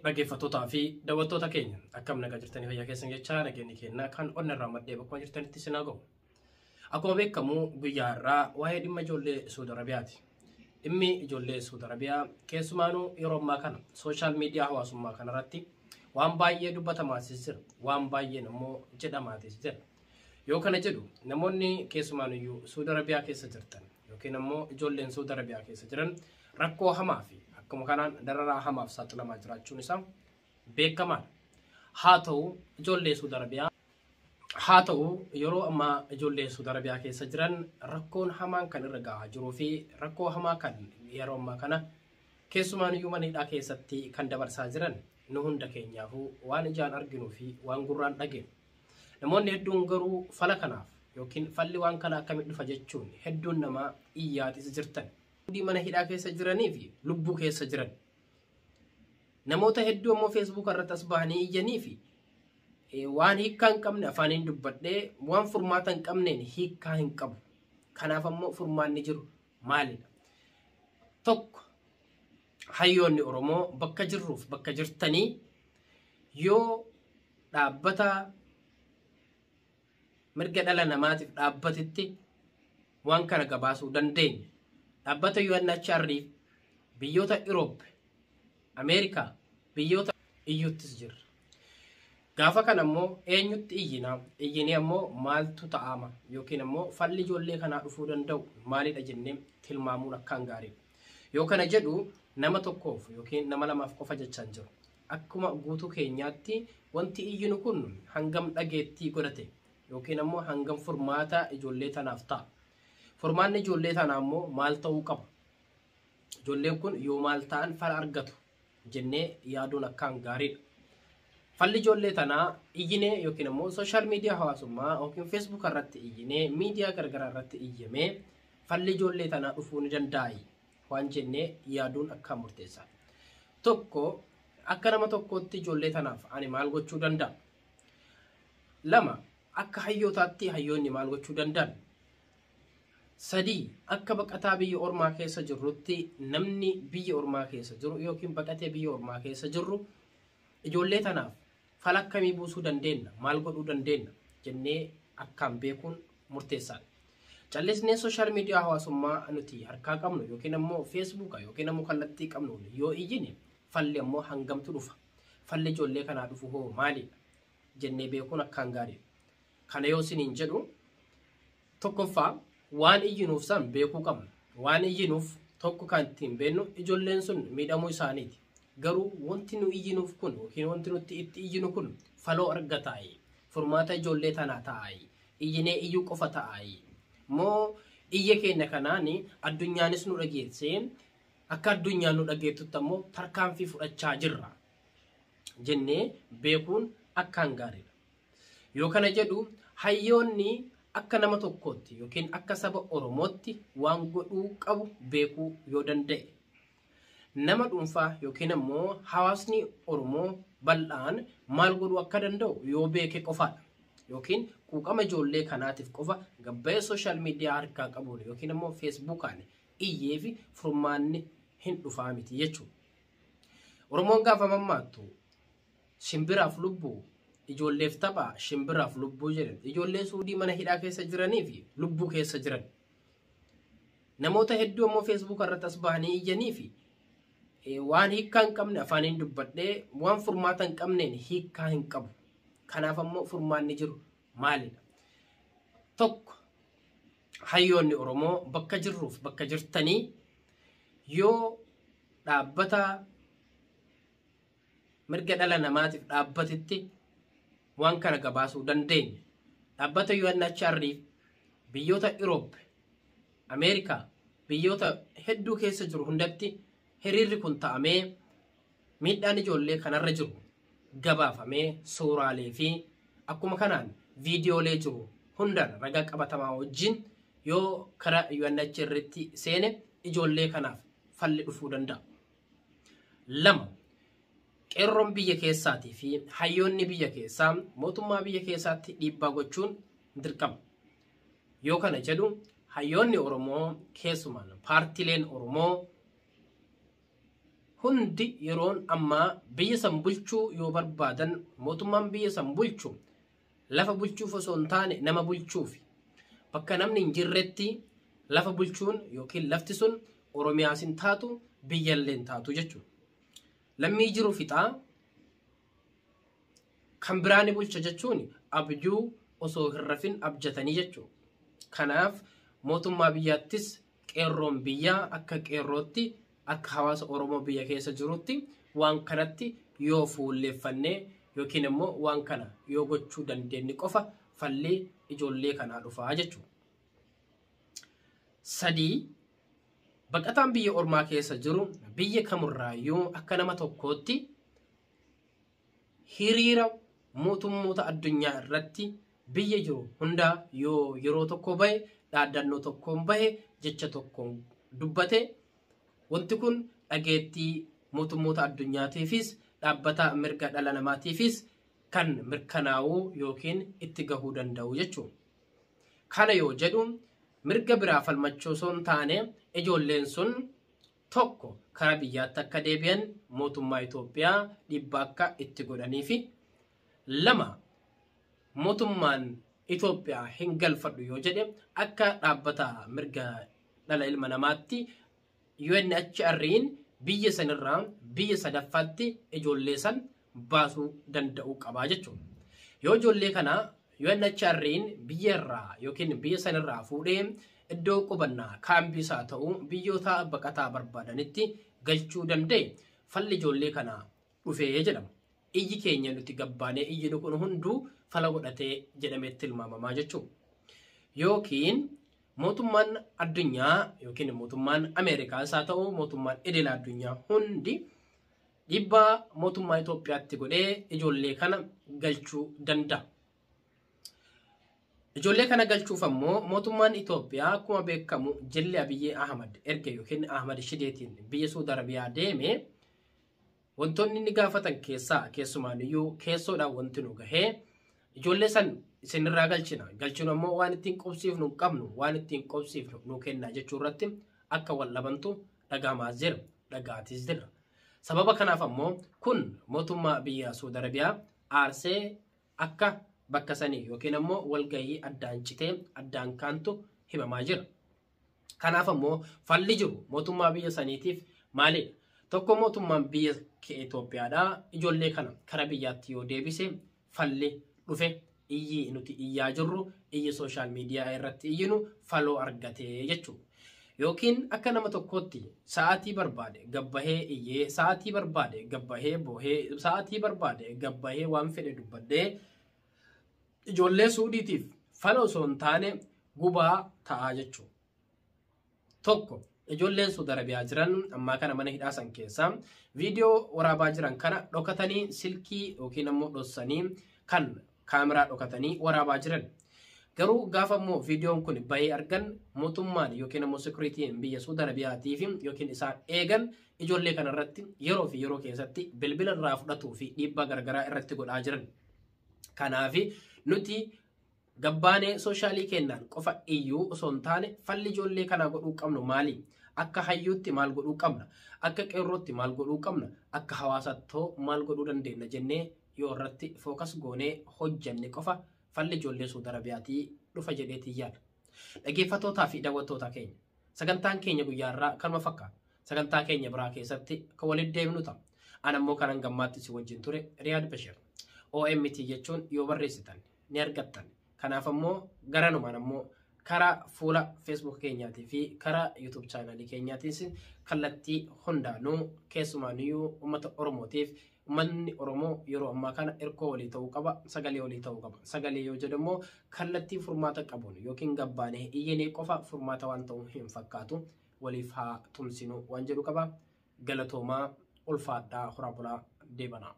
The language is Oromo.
Dhaggeeffattootaa fi daawwattoota keenya, akkam nagaa jirtanii? Fayyaa keessan jechaa, nageenyi keenya kan onna irraa maddee bakkuma jirtanitti isin haa ga'u. Akkuma beekamu guyyaa har'aa waa'ee dhimma ijoollee Suudi Arabiyaati. Dhimmi ijoollee Suudi Arabiyaa keessumaanuu yeroo ammaa kana social media hawaasummaa kanarratti waan baay'ee dubbatamaatis jira, waan baay'een immoo jedhamaatis jira. Yoo kana jedhu, namoonni keessumaanuyyuu Suudi Arabiyaa keessa jirtan yookiin immoo ijoolleen Suudi Arabiyaa keessa jiran rakkoo hamaa fi akkuma kanaan dararaa hamaaf saaxilamaa jiraachuun isaa beekamaadha. Haa ta'u ijoollee Suudi Arabiyaa haa ta'u, yeroo ammaa ijoollee Suudi Arabiyaa keessa jiran rakkoon hamaan kan irra gahaa jiruu fi rakkoo hamaa kan yeroo ammaa kana keessumaanuyyuu mana hidhaa keessatti kan dabarsaa jiran nu hunda keenyaafuu waan ijaan arginuu fi waan gurraan dhageenyu. Namoonni hedduun garuu fala kanaaf yookiin falli waan kana akkamitti dhufa jechuun hedduun namaa iyyaatis jirtan. Mana hidhaa keessa jiranii fi lubbuu keessa jiran. Namoota hedduu ammoo Facebook irratti as bahanii iyyanii fi waan hiikkaa hin qabne afaaniin dubbadhee waan furmaata hin qabneen hiikkaa hin qabu. Kanaaf ammoo furmaanni jiru maalidha? Tokko, hayyoonni Oromoo bakka jirruuf bakka jirtanii yoo dhaabbata mirga dhala namaatiif dhaabbatetti waan kana gabaasuu dandeenya. Dhaabbata UNHCR, biyyoota Europe, Ameerikaa, biyyoota iyyuttis jirra. Gaafa kana immoo eenyutti iyyina? Iyyinee ammoo maaltu ta'ama? Yookiin ammoo falli ijoollee kanaa dhufuu danda'u maalidha jennee tilmaamuun akkaan gaariidha. Yoo kana jedhu, nama tokkoof yookiin nama lamaaf qofa jechaan jiru. Akkuma guutuu keenyaatti wanti iyyinu kun hangam dhageettii godhate yookiin ammoo hangam furmaata ijoollee tanaaf ta'a? Furmaanni ijoollee tanaa immoo maal ta'uu qaba? Ijoolleen kun yoo maal ta'an fala argatu jennee yaaduun akkaan gaariidha. Falli ijoollee tanaa iyyinee yookiin ammoo social media hawaasummaa yookiin Facebook irratti iyyinee, miidiyaa garagaraa irratti iyyamee falli ijoollee tanaa dhufuu ni danda'a waan jennee yaaduun akkaan murteessaadha. Tokko, akka nama tokkootti ijoollee tanaaf ani maal gochuu danda'a? Lama, akka hayyootaatti hayyoonni maal gochuu danda'an? Sadii, akka baqataa biyya ormaa keessa jirrutti namni biyya ormaa keessa jiru yookiin baqatee biyya ormaa keessa jirru ijoollee tanaaf fala akkamii buusuu dandeenya? Maal godhuu dandeenya? Jennee akkaan beekuun murteessaadha. Callisnee social media hawaasummaa nuti harkaa qabnu yookiin ammoo Facebook yookiin ammoo kallattii qabnuun yoo iyyine, falli ammoo hangamtu dhufa? Falli ijoollee kanaa dhufu hoo maalidha? Jennee beekuun akkaan gaariidha. Kana yoo isiniin jedhu, tokkoffaa waan iyyinuuf san beekuu qabna. Waan iyyinuuf tokko kan ittiin beeknu ijoolleen sun miidhamuu isaaniiti. Garuu wanti nu iyyinuuf kun yookiin wanti nuti itti iyyinu kun faloo argataayi? Furmaata ijoollee tanaa ta'aayi? Iyyinee iyyuu qofa ta'aayi? Moo iyya keenya kanaan addunyaanis nu dhageessee, akka addunyaan nu dhageettutti ammoo tarkaanfii fudhachaa jirra jennee beekuun akkaan gaariidha. Yoo kana jedhu, hayyoonni akka nama tokkootti yookiin akka saba Oromootti waan godhuu qabu beekuu yoo danda'e, nama dhuunfaa yookiin ammoo hawaasni Oromoo bal'aan maal godhuu akka danda'u yoo beeke qofaadha. Yookiin quuqama ijoollee kanaatiif qofa gabbayee social media harkaa qabuun yookiin ammoo Facebookaan iyyee fi furmaanni hin dhufaa miti jechuudha. Oromoon gaafa mammaattu, "Shimbiraaf lubbuu, ijoolleef taphaa, shimbiraaf lubbuu" jedhan. Ijoollee Suudii mana hidhaa keessa jiranii fi lubbuu keessa jiran. Namoota hedduu ammoo Facebook irratti as bahanii iyyanii fi waan hiikkaa hin qabne afaaniin dubbadhee waan furmaata hin qabneen hiikkaa hin qabu. Kanaaf ammoo furmaanni jiru maalidha? Tokko, hayyoonni Oromoo bakka jirruuf bakka jirtanii yoo dhaabbata mirga dhala namaatiif dhaabbatetti waan kana gabaasuu dandeenya. Dhaabbata UNHCR, biyyoota Europe, Ameerikaa, biyyoota hedduu keessa jiru hundatti hiriirri kun ta'amee, miidhaan ijoollee kanarra jiru gabaafamee, suuraalee fi akkuma kanaan viidiyoolee jiru hundaan ragaa qabatamaa wajjin yoo karaa UNHCR'tti seene, ijoollee kanaaf falli dhufuu danda'a. Lama, qeerroon biyya keessaatii fi hayyoonni biyya keessaa mootummaa biyya keessaatti dhiibbaa gochuun dirqama. Yoo kana jedhu, hayyoonni Oromoo keessumaan paartileen Oromoo Hundi yeroon ammaa biyya san bulchuu yoo barbaadan, mootummaan biyya san bulchu lafa bulchuuf osoo hin taane nama bulchuufi. Bakka namni hin jirretti lafa bulchuun yookiin lafti sun Oromiyaas hin taatu, biyyallee hin taatu jechuudha. Lammii jiru fixaa kan biraa ni bulcha jechuun abjuu osoo hin rafin abjatanii jechuudha. Kanaaf mootummaa biyyaattis qeerroon biyyaa akka qeerrootti, akka hawaasa Oromoo biyya keessa jirutti, waan kanatti yoo fuulleeffannee yookiin immoo waan kana yoo gochuu dandeenye qofa fallee ijoollee kanaa dhufaa jechuudha. 3, baqataan biyya ormaa keessa jiru biyya kamurraayyuu akka nama tokkootti hiriira mootummoota addunyaa irratti biyya jiru hundaa yoo yeroo tokko bahe, dhaaddannoo tokkoon bahe, jecha tokkoon dubbate, wanti kun dhageettii mootummoota addunyaatiifis dhaabbata mirga dhala namaatiifis kan mirkanaa'uu yookiin itti gahuu danda'u jechuudha. Kana yoo jedhu mirga biraa falmachuu osoo hin taane, ijoolleen sun tokko karaa biyyaatti akka deebi'an mootummaa Itoophiyaa dhiibbaa akka itti godhanii fi 2, mootummaan Itoophiyaa hin galfadhu yoo jedhe, akka dhaabbata mirga dhala ilma namaatti UNHCR'n biyya sanirraa biyya sadaffaatti ijoollee san baasuu danda'uu qabaa jechuudha. Yoo ijoollee kana UNHCR'n biyya irraa yookiin biyya sanirraa fuudhee iddoo qubannaa kaambii isaa ta'uu biyyoota baqataa barbaadanitti galchuu danda'e, falli ijoollee kanaa dhufee jedhama. Iyyi keenya nuti gabbaanee iyyinu kun hunduu fala godhatee jedhamee tilmaamamaa jechuudha. Yookiin mootummaan addunyaa yookiin mootummaan Ameerikaas haa ta'u mootummaan idil addunyaa hundi dhiibbaa mootummaa Itoophiyaatti godhee ijoollee kana galchuu danda'a. Ijoollee kana galchuuf ammoo mootummaan Itoophiyaa akkuma beekamu jilli Abiyyi Ahmad erga yookiin Ahmad Shideetiin biyya Suudi Arabiyaa deeme, wantoonni inni gaafatan keessaa keessumaaniyyuu keessoodhaan wanti nu gahee ijoollee san isinirraa galchina, galchinu ammoo waan ittiin qubsiifnu hin qabnu, waan ittiin qubsiifnu nu kenna jechuu irratti akka wal dhabantu dhagahamaa jira, dhagaatis jira. Sababa kanaaf ammoo kun mootummaa biyya Suudi Arabiyaa aarsee akka bakka sanii yookiin ammoo walgahii addaan citee addaan kaantu himamaa jira. Kanaaf ammoo falli jiru mootummaa biyya saniitiif maalidha? Tokko, mootummaan biyya Itoophiyaadhaa ijoollee kana kara biyyaatti yoo deebise falli dhufe, iyyi nuti iyyaa jirru, iyyi social media irratti iyyinu faloo argatee jechuudha. Yookiin akka nama tokkootti sa'aatii barbaade gabbahee iyyee, sa'aatii barbaade gabbahee boohee, sa'aatii barbaade gabbahee waan fedhe dubbadhee ijoollee Suudiitiif fala osoo hin taane gubaa ta'aa jechuudha. Tokko, ijoolleen Suudi Arabiyaa jiran ammaa kana mana hidhaa san keessa viidiyoo waraabaa jiran kana dhokatanii silkii yookiin ammoo dhossanii kan kaameraa dhokatanii waraabaa jiran. Garuu gaafa immoo viidiyoon kun bahee argan, mootummaan yookiin ammoo security-n biyya Suudi Arabiyaatii fi yookiin isaan eegan ijoollee kana irratti yeroo fi yeroo keessatti bilbila irraa fudhatuu fi dhiibbaa garaagaraa irratti godhaa jiran. Kanaaf nuti gabbaanee social kennaan qofa iyyuu osoo hin taane, falli ijoollee kanaa godhuu qabnu maali? Akka hayyuutti maal godhuu qabna? Akka qeerrootti maal godhuu qabna? Akka hawaasattoo maal godhuu dandeenya jennee yoo irratti focus goonee hojjanne qofa falli ijoollee Suudi Arabiyaatii dhufa jedheetii yaada. Dhaggeeffattootaa fi daawwattoota keenya, sagantaan keenya guyyaa irraa kanuma fakkaata. Sagantaa keenya biraa keessatti kan walitti deebinu ta'a. Ana immoo kanan gammaatti si wajjin ture Riyaad Bashir. OMT jechuun yoo barreessitan ni argattan. Kanaaf ammoo garanumaan ammoo karaa fuula Facebook keenyaatii fi karaa YouTube channel keenyaatiis kallattii hundaanuu, keessumaaniyyuu uummata Oromootiif, uummanni Oromoo yeroo ammaa kana hirkoo walii ta'uu qaba, sagalee walii ta'uu qaba. Sagalee yoo jedhu immoo kallattii furmaata qabuun yookiin gabbaanee iyyinee qofa furmaata waan ta'uu hin fakkaatu, waliif haa tumsinu waan jedhu qaba. Galatoomaa, ulfaadhaa, horaa bulaa, deebanaa.